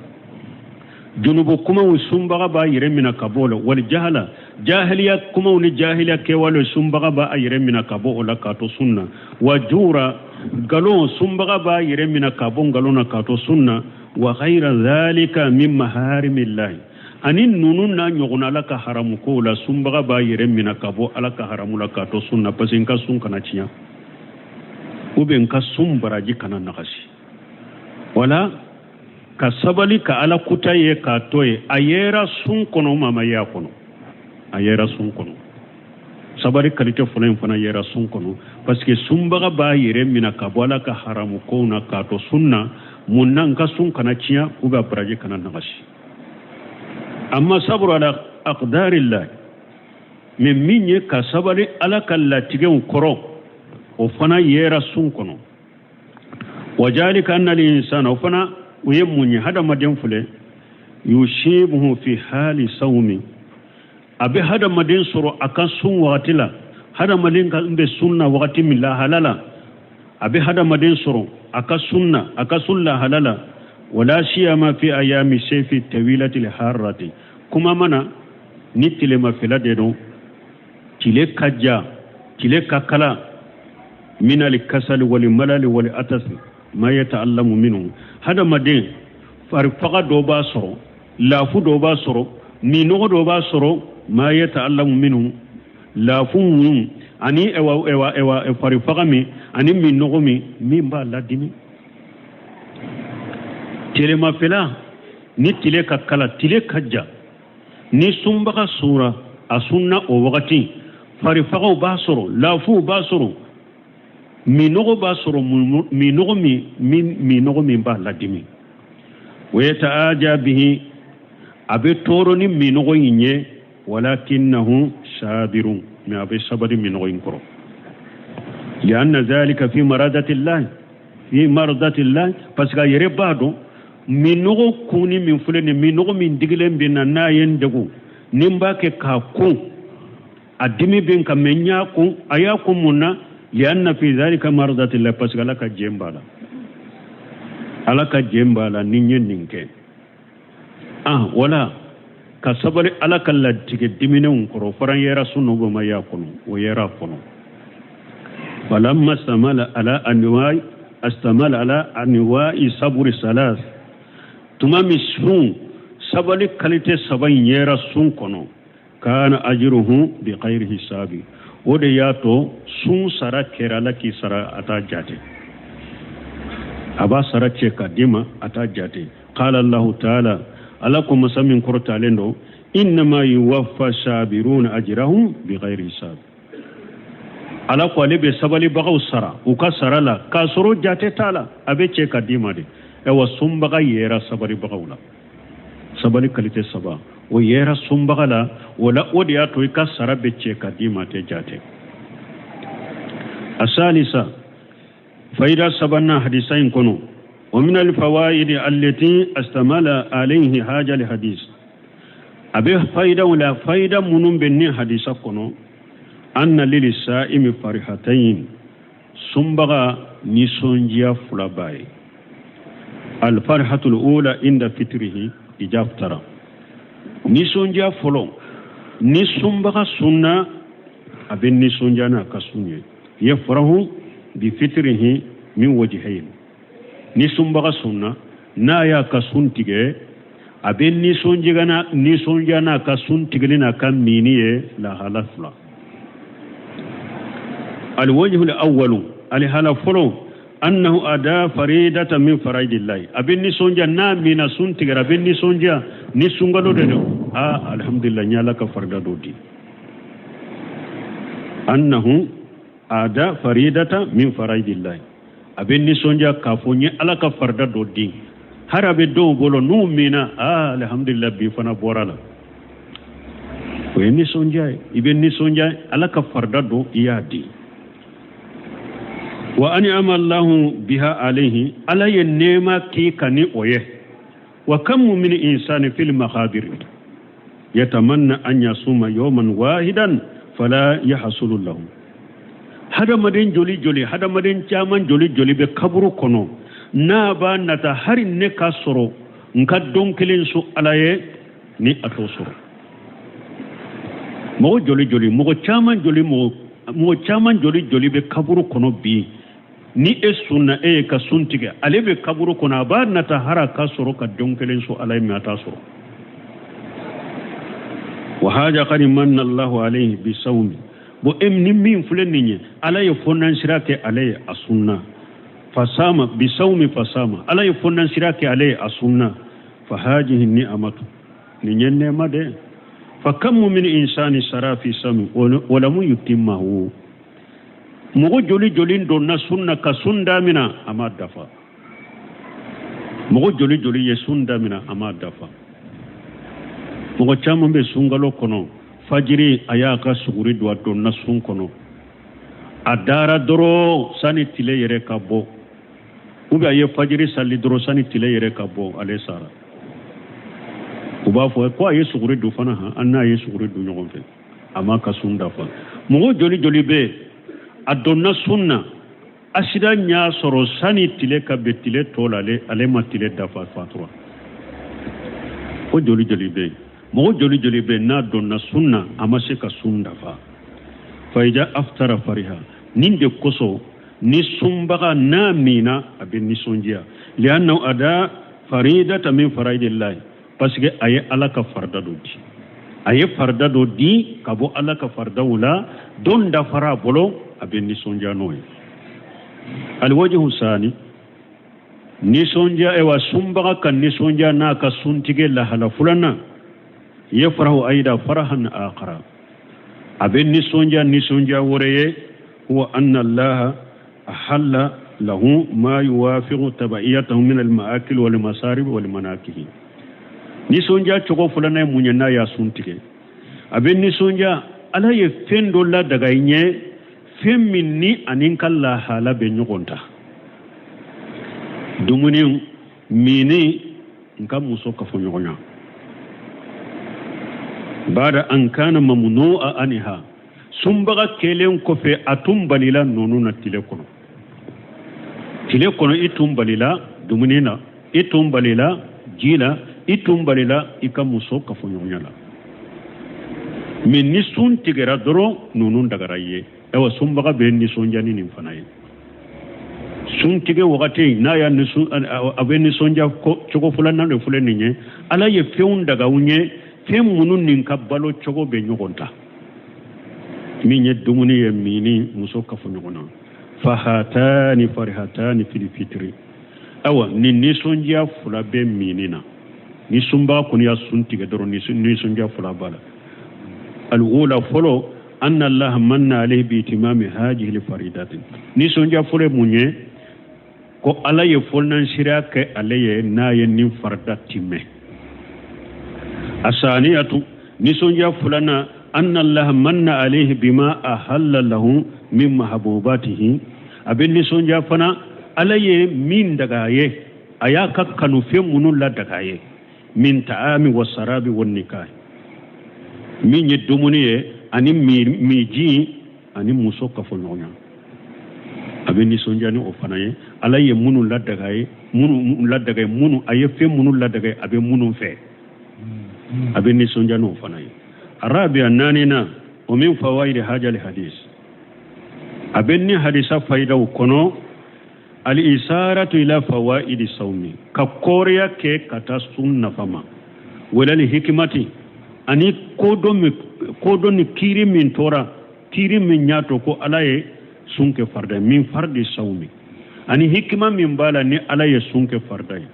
junubu kumaw, sunbaga b'a yɛrɛ mina ka bɔ la. Wali jahala, jahiliya kumaw ni jahiliya kɛwale, sunbaga b'a yɛrɛ mina ka bɔ o la k'a to sun na. Wa jura, nkalon, sunbaga b'a yɛrɛ mina ka bɔ nkalon na k'a to sun na. Wa ghayra dhalika min maharimillahi, ani ninnu n'a ɲɔgɔnna Ala ka haramu kow la, sunbaga b'a yɛrɛ mina ka bɔ Ala ka haramu la k'a to sun na, parce que n ka sun kana tiɲɛ, ou bien n ka sun baraji kana nagasi. Wala ka sabali ka Ala kuta ye k'a to ye, a yera sun kɔnɔ, ma ma ye a kɔnɔ, a yera sun kɔnɔ. Sabari qualité fɔlɔ in fana yera sun kɔnɔ, parce que sunbaga b'a yɛrɛ mina ka bɔ Ala ka haramu kow na k'a to sun na. Mun na? N ka sun kana tiɲɛ, ou bien baraji kana nagasi. Amma sabru ala aqdarillah, mais min ye ka sabali Ala ka latigɛw kɔrɔ, o fana yera sun kɔnɔ. Wa jalika anna al-insana, o fana o ye mun ye? Hadamaden filɛ, yusibuhu fi hali sawmi, a bɛ hadamaden sɔrɔ a ka sun wagati la. Hadamaden ka bɛ sun na wagati min lahala la, a bɛ hadamaden sɔrɔ a ka sun na, a ka sun lahala la, wala siyama fi ayami sayfi tawilati harrati, kuma mana ni tilemafɛla de don, tile ka ja, tile ka kala, min al kasali wal malali wal atasi ma yata'allamu minhu. Hadamaden farifaga dɔ b'a sɔrɔ, lafu dɔ b'a sɔrɔ, minɔgɔ dɔ b'a sɔrɔ, ma yata'allamu minhu, lafu minnu ani ewa ewa ewa farifaga min ani minɔgɔ min b'a ladimi. Tilemafɛla ni tile ka kala, tile ka ja, ni sunbaga sunra, a sunna o wagati, farifagaw b'a sɔrɔ, lafuw b'a sɔrɔ, minɔgɔ b'a sɔrɔ, minɔgɔ min b'a ladimi. Wa yata'aja bihi, a bɛ tɔɔrɔ ni minɔgɔ in ye, walakinnahu sabirun, mais a bɛ sabali minɔgɔ in kɔrɔ, lianna zalika fi maradatillahi, fi mardatillahi, parce que a yɛrɛ b'a dɔn minɔgɔ kunni min filɛ nin, minɔgɔ min digilen bɛ na, n'a ye n degun, ni n b'a kɛ k'a kun, a dimi bɛ n kan, mais n y'a kun. A y'a kun mun na? Lianna fi zalika mardatillahi, parce que Ala ka jɛn b'a la, Ala ka jɛn b'a la ni n ye nin kɛ. Ah, wala ka sabali Ala ka latigɛ diminɛnw kɔrɔ, fara yɛrɛ sun n'o ma y'a kɔnɔ, o yɛrɛ a kɔnɔ. Falamma samala ala anwai astamala ala anwa'i saburi salas, tuma min sun sabali kalite saba in yera sun kɔnɔ, kana ajruhu bi ghairi hisabi, o de y'a to sun sara kɛra Ala k'i sara a t'a jate, a b'a sara cɛ ka d'i ma a t'a jate. Qala Allahu taala, Ala ko masa min kɔrɔtalen don, innama yuwaffa sabiruna ajrahum bi ghairi hisabi, Ala ko ale bɛ sabalibagaw sara u ka sara la k'a sɔrɔ jate t'a la, a bɛ cɛ ka d'i ma de. Ayiwa, sunbaga yera sabalibagaw la, sabali kalite saba o yera sunbaga la, o la o de y'a to i ka sara bɛ cɛ ka d'i ma, tɛ jate. Asalisa, fayida sabanan hadisa in kɔnɔ, wa min alfawaidi allati astamala alayhi haja alhadis, a bɛ fayidaw la, fayida minnu bɛ nin hadisa kɔnɔ, anna lili sa'imi farihatayn, sunbaga nisɔndiya fila b'a ye. Alfarihatul ula inda fitrihi ija aftara, nisɔndiya fɔlɔ, ni sunbaga sunna, a bɛ nisɔndiya n'a ka sun ye, yafrahu bi fitrihi min wajhayn, ni sunbaga sunna, n'a y'a ka sun tigɛ, a bɛ nisɔndiya n'a ka sun tigɛli n'a ka minni ye lahala fila. Alwajhul awwalu, alihala fɔlɔ, annahu ada faridata min faraidillahi, a bɛ nisɔndiya n'a minna, sun tigɛra, a bɛ nisɔndiya ni sunkalo de don, aa alhamdulillah, n ye Ala ka farida dɔ di. Annahu ada faridata min faraidillahi, a bɛ nisɔndiya k'a fɔ n ye Ala ka farida dɔ di. Hari a bɛ dɔw bolo n'u minna, aa alhamdulillah, bi fana bɔra la, o ye nisɔndiya ye. I bɛ nisɔndiya Ala ka farida dɔ i y'a di. Wa an'ama Allahu biha alayhi, Ala ye nɛɛma k'i kan ni o ye. Wa kam min insani fil makabiri yatamanna an yasuma yawman wahidan fala yahsulu lahu, hadamaden joli joli, hadamaden caman joli joli bɛ kaburu kɔnɔ, n'a b'a nata hari ne ka sɔrɔ n ka don kelen sun Ala ye, ni a t'o sɔrɔ. Mɔgɔ joli joli, mɔgɔ caman joli, mɔgɔ caman joli joli bɛ kaburu kɔnɔ bi, ni e sunna, e ye ka sun tigɛ, ale bɛ kaburu kɔnɔ, a b'a nata hari ka sɔrɔ ka don kelen sun Ala ye, mɛ a t'a sɔrɔ. Wa haja qad manna Allahu alayhi bi sawmi, bon e ni min filɛ nin ye, Ala ye fɔnansira kɛ ale ye a sunna, fasama bi sawmi fasama, Ala ye fɔnansira kɛ ale ye a sunna, fa hajihi ni'amatu, nin ye nɛɛma de. Fa kam min insani sara fi sawmi wa lam yutimmahu, mɔgɔ joli joli donna sun na ka sun damina, a ma dafa. Mɔgɔ joli joli ye sun damina, a ma dafa. Mɔgɔ caman bɛ sunkalo kɔnɔ, fajiri a y'a ka suguri don, a donna sun kɔnɔ, a dara dɔrɔn sani tile yɛrɛ ka bɔ, ou bien a ye fajiri sali dɔrɔn sani tile yɛrɛ ka bɔ, ale sara. U b'a fɔ ko a ye suguri dun fana, han, an n'a ye suguri dun ɲɔgɔn fɛ, a ma ka sun dafa. Mɔgɔ joli joli bɛ yen, a donna sun na, accident y'a sɔrɔ sani tile ka bɛn tile tɔ la, ale ma tile dafa, fatura. O joli joli bɛ yen, mɔgɔ joli joli bɛ yen, n'a donna sun na, a ma se ka sun dafa. Fayida aftara fariha, nin de kosɔn ni sunbaga n'a minna, a bɛ nisɔndiya, li'annahu ada faridata min faraidillahi, parce que a ye Ala ka farida dɔ di, a ye farida dɔ di ka bɔ Ala ka faridaw la, don dafara a bolo, a bɛ nisɔndiya n'o ye. Alwajhu sani, nisɔndiya, ayiwa sunbaga ka nisɔndiya n'a ka suntigɛ lahala filanan, yafrahu ayida farahan akhara, a bɛ nisɔndiya nisɔndiya wɛrɛ ye, huwa anna allaha ahalla lahu ma yuwafiqu tabaiyatahu min almaakil wal masarib wal manakihi. Nisɔndiya cogo filanan ye mun ye? N'a y'a sun tigɛ, a bɛ nisɔndiya, Ala ye fɛn dɔ ladaga i ɲɛ, fɛn min ni ani n ka lahala bɛ ɲɔgɔn ta, dumuni minni, n ka muso kafoɲɔgɔnya, bada an kana mamnu'a anha, sunbaga kɛlen kɔfɛ a tun balila nɔnɔ na tile kɔnɔ, tile kɔnɔ i tun balila dumuni na, i tun balila ji la, i tun balila i ka muso kafoɲɔgɔnya la, mɛ ni sun tigɛra dɔrɔn, ninnu dagara i ye. Ayiwa, sunbaga bɛ nisɔndiya ni nin fana ye. Sun tigɛ wagati n'a y'a nisɔn, a bɛ nisɔndiya cogo filanan de filɛ nin ye. Ala ye fɛnw daga u ye, fɛn minnu nin ka balo cogo bɛ ɲɔgɔn ta, min ye dumuni ye, minni, muso kafoɲɔgɔn na. Fahatani farihatani fil fitiri. Awa, nin nisɔndiya fila bɛ minni na. Ni sunbaga kɔni y'a sun tigɛ dɔrɔn, nisɔndiya fila b'a la. Alula, fɔlɔ, anna allaha manna alayhi bi itimami hajihi faridati. Nisɔndiya fɔlɔ ye mun ye? Ko Ala ye fɔnansiriya kɛ ale ye n'a ye nin farida timɛ. Asaniyatu, nisɔndiya filanan, anna allaha manna alayhi bima ahalla lahu min mahabubatihi. A bɛ nisɔndiya fana, Ala ye min daga a ye, a y'a ka kanufɛn minnu ladaga a ye, min taami wa sarabi wa nikah, min ye dumuni ye ani miji ani muso kafoɲɔgɔnya. A bɛ nisɔndiya ni o fana ye. Ala ye minnu ladaga ye, minnu ladaga ye, minnu a ye fɛn minnu ladaga ye, a bɛ minnu fɛ, a bɛ nisɔndiya n'o fana ye. Arabiya, naaninan, o min fawaidi hajali hadis, a bɛ ni hadisa fayidaw kɔnɔ, al isaratu ila fawaidi sawmi, ka kɔɔriya kɛ ka taa sun nafa ma, walal hikimati, ani kodɔn ni kiiri min tora, kiiri min y'a to ko Ala ye sun kɛ farida ye, min fardi sawmi, ani hikima min b'a la ni Ala ye sun kɛ farida ye.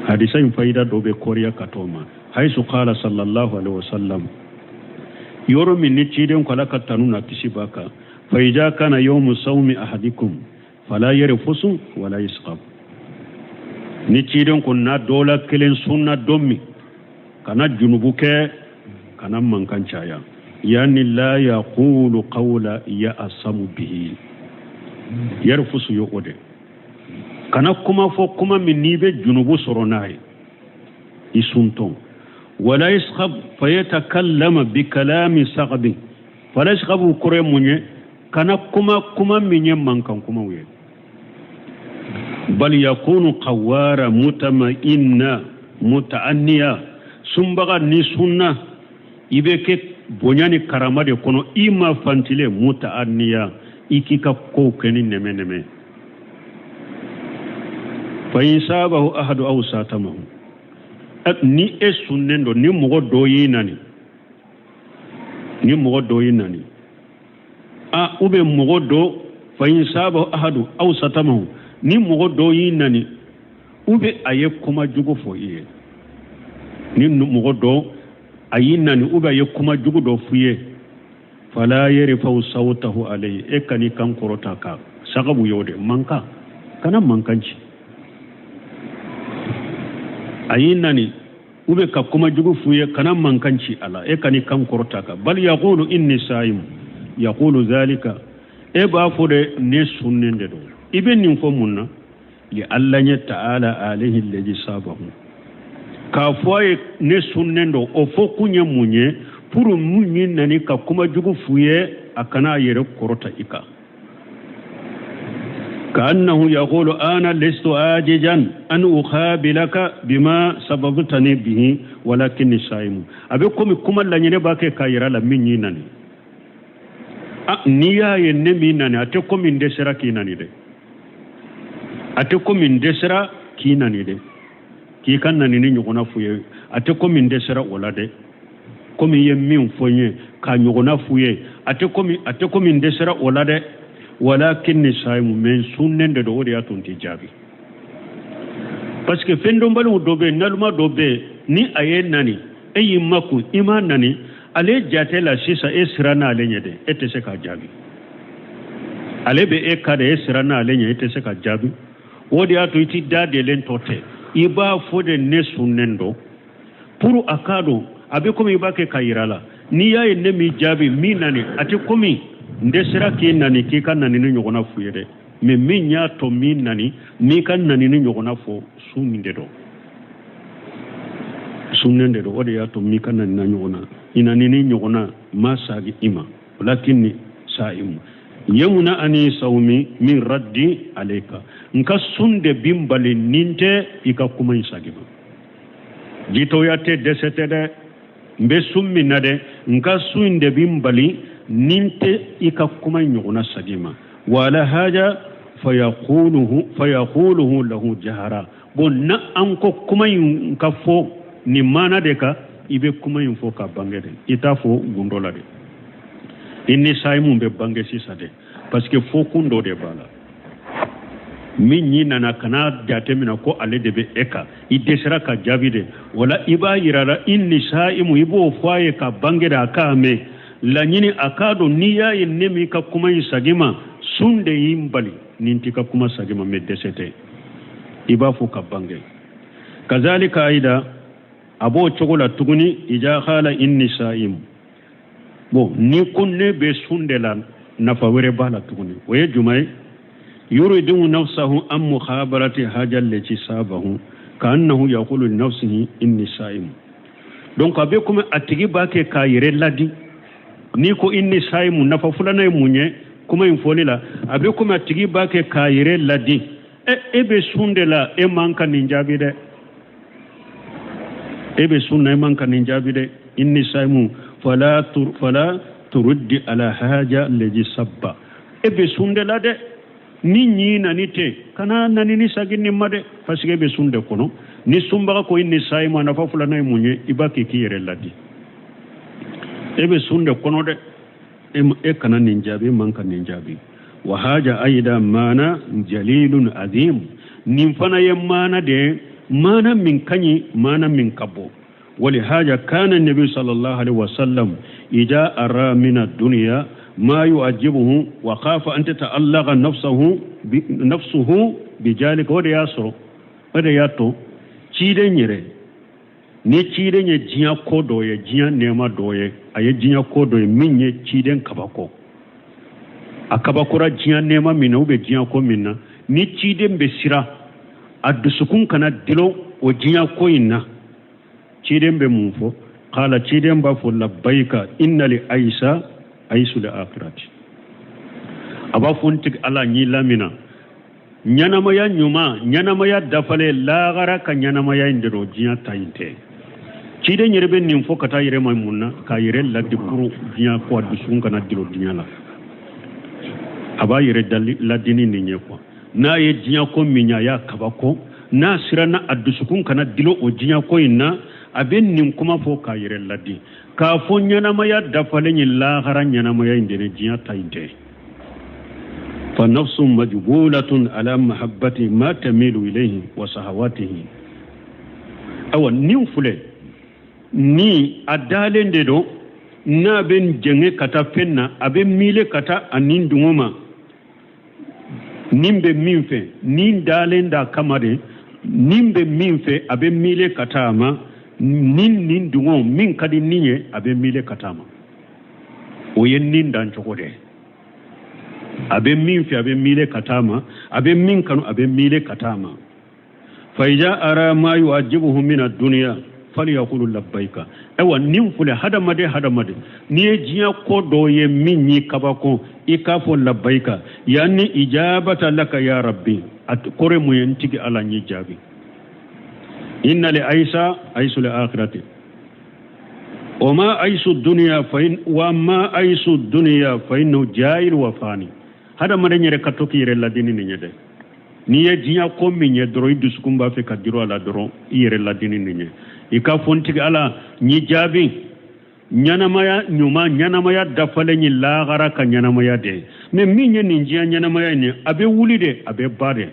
Hadisa in fayida dɔ bɛ kɔɔriya ka t'o ma. Hayisu qala sallallahu alaihi wasallam, yɔrɔ min ni ciden ko, Ala ka tanu na kisi b'a kan, fa iza kana yawmu sawmi ahadikum fala yarfusu wala yaskhab. Ni ciden ko n'a dɔ la kelen sunna don min, kana junubu kɛ, kana mankan caya, yani la yaqulu qawla ya'samu bihi. Yarfusu yo o de, kana kuma fɔ kuma min n'i bɛ junubu sɔrɔ n'a ye i suntɔn. Wala yaskhab fayatakallama bi kalami saghbi. Fala yashabu kɔrɔ ye mun ye? Kana kuma kuma min ye mankan kumaw ye. Bal yakunu qawara mutama'inna muta'anniya. Sunbaga ni sunna, i bɛ kɛ bonya ni karama de kɔnɔ, i ma fantile, muta'anniya, i k'i ka kow kɛ ni nɛmɛ nɛmɛ. Fa in sabahu ahadu aw satamahu, ni e sunnen don, ni mɔgɔ dɔ y'i nani, ni mɔgɔ dɔ y'i nani a ou bien mɔgɔ dɔ, fa in sabahu ahadu aw satamahu, ni mɔgɔ dɔ y'i nani ou bien a ye kuma jugu fɔ i ye, ni mɔgɔ dɔ a y'i nani ou bien a ye kuma jugu dɔ f'i ye, fala yarfau sawtahu alayhi, e kan'i kan kɔrɔta ka sagabu y'o de mankan, kana mankan ci. A y'i nani ou bien ka kuma jugu f'u ye, kana mankan ci a la, e kan'i kan kɔrɔta kan. Bal yaqulu inni saim, yaqulu zalika, e b'a fɔ de ne sunnen de don. I bɛ nin fɔ mun na? Li alla ta'ala alayhi alladhi sabahu, k'a fɔ a ye ne sunnen don. O fɔ kun ye mun ye? Pour mun y'i nani ka kuma jugu f'u ye, a kana a yɛrɛ kɔrɔta i kan. كأنه يقول أنا لست عاجزا أن أقابلك بما سببتني به ولكني صائم. A bɛ komi kuma laɲini b'a kɛ k'a yira la min y'i nani. N'i y'a ye ne m'i nani, a tɛ komi n dɛsɛra k'i nani dɛ, a tɛ komi n dɛsɛra k'i nani dɛ, k'i ka nani ni ɲɔgɔnna f'u ye, a tɛ komi n dɛsɛra o la dɛ. Komi i ye min fɔ n ye k'a ɲɔgɔnna f'u ye, a tɛ komi n dɛsɛra o la dɛ. Walakinni saimu, mais sunnen de don, o de y'a to n tɛ jaabi. Parce que fɛn dɔnbaliw dɔ bɛ yen, naloma dɔ bɛ yen, ni a ye nani, e y'i makun, i m'a nani, ale jate la sisan e siranna ale ɲɛ dɛ, e tɛ se k'a jaabi. Ale bɛ e ka de, e siranna ale ɲɛ, e tɛ se ka jaabi. O de y'a to i ti da delen tɔ tɛ, i b'a fɔ de ne sunnen don, pour a k'a dɔn. A bɛ komi i b'a kɛ ka yira la, n'i y'a ye ne m'i jaabi min nani, a tɛ komi n dɛsɛra k'i nani k'i ka nani ni ɲɔgɔnna f'u ye dɛ. Mais min y'a to min nani n'i ka nani ni ɲɔgɔnna fɔ, sun min de don, sunnen de don, o de y'a to m'i ka nani na ɲɔgɔnna, i nani ni ɲɔgɔnna ma sagi i ma. Walakinni sa'imu yamuna ani sawmi min raddi alayka, n ka sun de bin bali nin tɛ i ka kuma in sagi ma. Jitɔya tɛ, dɛsɛ tɛ dɛ, n bɛ sun min na dɛ, n ka sun in de bin bali nin tɛ i ka kuma in ɲɔgɔnna sagi ma. Wala haja fayaquluhu fayaquluhu lahu jahara. Bon, na an ko kuma in ka fɔ nin maana de kan, i bɛ kuma in fɔ ka bange de, i t'a fɔ gundo la de. Inni saimu bɛ bange sisan de, parce que fɔkun dɔ de b'a la. Min y'i nana kana jateminɛ ko ale de bɛ e kan, i dɛsɛra ka jaabi de. Wala i b'a yira la inni saimu, i b'o fɔ a ye ka bange de, a k'a mɛn. Laɲini a k'a dɔn n'i y'a ye ne m'i ka kuma in sagi ma, sun de y'i bali ni n t'i ka kuma sagi ma, mɛ dɛsɛ tɛ. I b'a fɔ ka bange. Kazalika ayida, a b'o cogo la tuguni, ija khala inni saimu. Bon, ni ko ne bɛ sun de la, nafa wɛrɛ b'a la tuguni, o ye jumɛn ye? Yuridu nafsahu an mukhabarati haja lati sabahu ka annahu yaqulu li nafsihi inni saimu. Donc a bɛ komi a tigi b'a kɛ k'a yɛrɛ ladi. N'i ko inni saimu, nafa filanan ye mun ye kuma in fɔli la? A bɛ komi a tigi b'a kɛ k'a yɛrɛ ladi. E bɛ sun de la, e man ka nin jaabi dɛ. E bɛ sun na, e man ka nin jaabi dɛ. Inni saimu fala tur fala turuddi ala haja lezi sabba. E bɛ sun de la dɛ, ni ɲi nani tɛ, kana nani ni sagin nin ma dɛ, parce que e bɛ sun de kɔnɔ. Ni sunbaga ko inni saimu, a nafa filanan ye mun ye? I b'a kɛ k'i yɛrɛ ladi. E bɛ sun de kɔnɔ dɛ, e kana nin jaabi, e man ka nin jaabi. Wa haja ayida maana jalilun azim. Nin fana ye maana de ye, maana min ka ɲi, maana min ka bon. Walihaja kana nabi sallallahu alaihi wasallam ida ara min ad-dunya ma yu'ajibuhu wa khafa an tata'allaqa nafsuhu bi nafsuhu bijalika. O de y'a sɔrɔ, o de y'a to ciden yɛrɛ, ni ciden ye diɲɛ ko dɔ ye, diɲɛ nɛɛma dɔ ye, a ye diɲɛ ko dɔ ye min ye ciden kabako, a kabakora diɲɛ nɛɛma min na ou bien diɲɛ ko min na, ni ciden bɛ siran a dusukun kana dulon o diɲɛ ko in na, ciden bɛ mun fɔ? Kala, ciden b'a fɔ labbayika innali ayisa ayisu li akhirati. A b'a fɔ n tigi ala, n y'i lamina, ɲɛnamaya ɲuman, ɲɛnamaya dafalen, lagara ka ɲɛnamaya in de don, diɲɛ ta in tɛ. Ciden yɛrɛ bɛ nin fɔ ka taa yɛrɛ ma mun na? K'a yɛrɛ ladi pour diɲɛ ko a dusukun kana dulon diɲɛ la. A b'a yɛrɛ ladini nin ye quoi. N'a ye diɲɛ ko min ye, a y'a kabako, n'a siranna a dusukun kana dulon o diɲɛ ko in na, a bɛ nin kuma fɔ k'a yɛrɛ ladi, k'a fɔ ɲɛnamaya dafalen ye lahara ɲɛnamaya in de ye, diɲɛ ta in tɛ. Fa nafsu majbulatun ala mahabbati ma tamilu ilayhi wa sahawatihi. Awa, nin filɛ ni a dalen de don, n'a bɛ jɛngɛ ka taa fɛn na, a bɛ miile ka taa a nin dungɔ ma, nin bɛ min fɛ, nin dalen d'a kama de, nin bɛ min fɛ, a bɛ miile ka taa a ma, nin dungɔ min ka di nin ye, a bɛ miile ka taa a ma. O ye nin dan cogo de ye. A bɛ min fɛ, a bɛ miile ka taa a ma, a bɛ min kanu, a bɛ miile ka taa a ma. Fa iza ara ma yu'ajibuhu min ad-dunya falyaqulu labbayka. Ayiwa, nin filɛ, hadamaden, hadamaden, n'i ye diɲɛ ko dɔ ye min y'i kabako, i k'a fɔ labbayika, yani ijabata laka ya rabbi. A kɔrɔ ye mun ye? N tigi ala, n y'i jaabi. Inna li ayisa ayisu li akhirati wa ma ayisu dunya fa in wa ma ayisu dunya fa innahu jahil wa fani. Hadamaden yɛrɛ ka to k'i yɛrɛ ladini nin ye dɛ. N'i ye diɲɛ ko min ye dɔrɔn, i dusukun b'a fɛ ka dulon a la dɔrɔn, i yɛrɛ ladini nin ye, i k'a fɔ n tigi ala, n y'i jaabi. Ɲɛnamaya ɲuman, ɲɛnamaya dafalen ye lahara ka ɲɛnamaya de ye. Mɛ min ye nin diɲɛ ɲɛnamaya in ye, a bɛ wuli de, a bɛ ban de.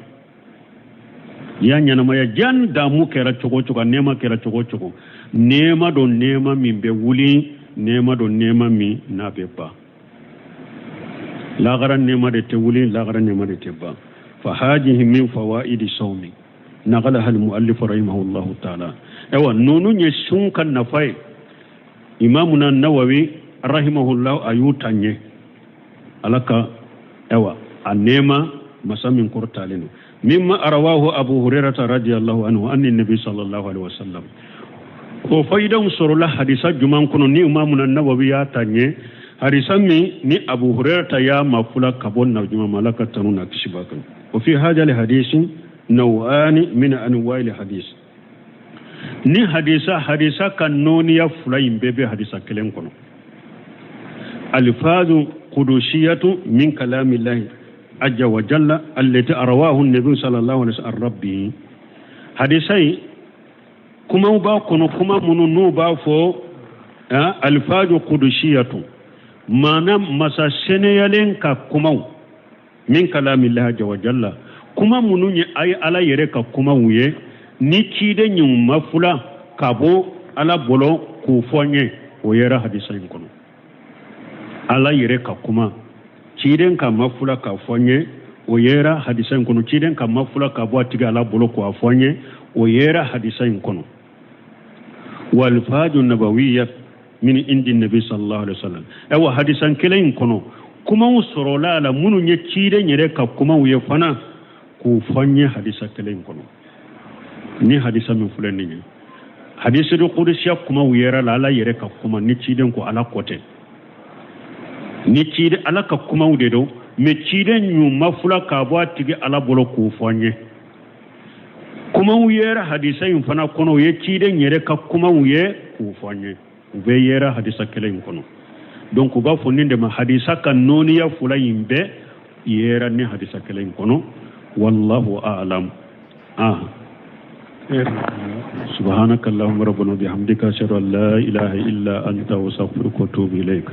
Diɲɛ ɲɛnamaya, diɲɛ damu kɛra cogo o cogo, a nɛɛma kɛra cogo o cogo, nɛɛma don, nɛɛma min bɛ wuli, nɛɛma don, nɛɛma min n'a bɛ ban. Lahara nɛɛma de tɛ wuli, lahara nɛɛma de tɛ ban. Fa hajihi min fawaidi sawmi naqalaha almuallif rahimahullahu taala. Ayiwa, ninnu ye sun ka nafa ye. Imamuna Nawawi rahimahullahu a y'u ta ɲɛ ala ka, ayiwa, a nɛɛma masa min kɔrɔtalen don. Mimma arawahu Abu Hurairata radiyallahu anhu anni nabi sallallahu alaihi wasallam. O fayidaw sɔrɔla hadisa juman kɔnɔ ni imamuna Nawawi y'a ta ɲɛ, hadisa min ni Abu Hurairata y'a mafula ka bɔ nabi ma, ala ka tanu n'a kisi b'a kan. O fi hajali hadisi nawani min anwa'il hadis. Ni hadisa ka nɔɔniya fila in bɛɛ bɛ hadisa kelen kɔnɔ. Alifadu kudusiyatu min kalamillahi. Azza wa jalla allati rawahu nabi sallallahu alaihi wasallam rabbi. Hadisa in kumaw b'a kɔnɔ, kuma minnu n'u b'a fɔ alifaju kudusiyatu, maana masa seneyalen ka kumaw, min kalamillahi azza wa jalla, kuma minnu ye ay ala yɛrɛ ka kumaw ye, ni ciden y'u mafula ka bɔ ala bolo k'u fɔ an ye, o yera hadisa in kɔnɔ. Ala yɛrɛ ka kuma, ciden ka mafula k'a fɔ an ye, o yera hadisa in kɔnɔ. Ciden ka mafula ka bɔ a tigi ala bolo k'a fɔ an ye, o yera hadisa in kɔnɔ. Walfaju nabawiya min indi nabi sallallahu alaihi wasallam. Ayiwa, hadisan kelen in kɔnɔ, kumaw sɔrɔla a la minnu ye ciden yɛrɛ ka kumaw ye fana k'u fɔ an ye hadisa kelen in kɔnɔ. Ni hadisa min filɛ nin ye, hadisi kudusiya kumaw yera la, ala yɛrɛ ka kuma, ni ciden ko ala ko tɛ, ni ciden ala ka kumaw de don, mais ciden y'u mafula k'a bɔ a tigi ala bolo k'u fɔ an ye. Kumaw yera hadisa in fana kɔnɔ, o ye ciden yɛrɛ ka kumaw ye k'u fɔ an ye, u bɛɛ yera hadisa kelen in kɔnɔ. Donc u b'a fɔ nin de ma hadisa ka nɔɔniya fila in bɛɛ yera ni hadisa kelen in kɔnɔ. Wallahu a'lam. Ah, subhanaka allahumma rabbana bihamdika, ashhadu an la ilaha illa anta, astaghfiruka wa atubu ilaik.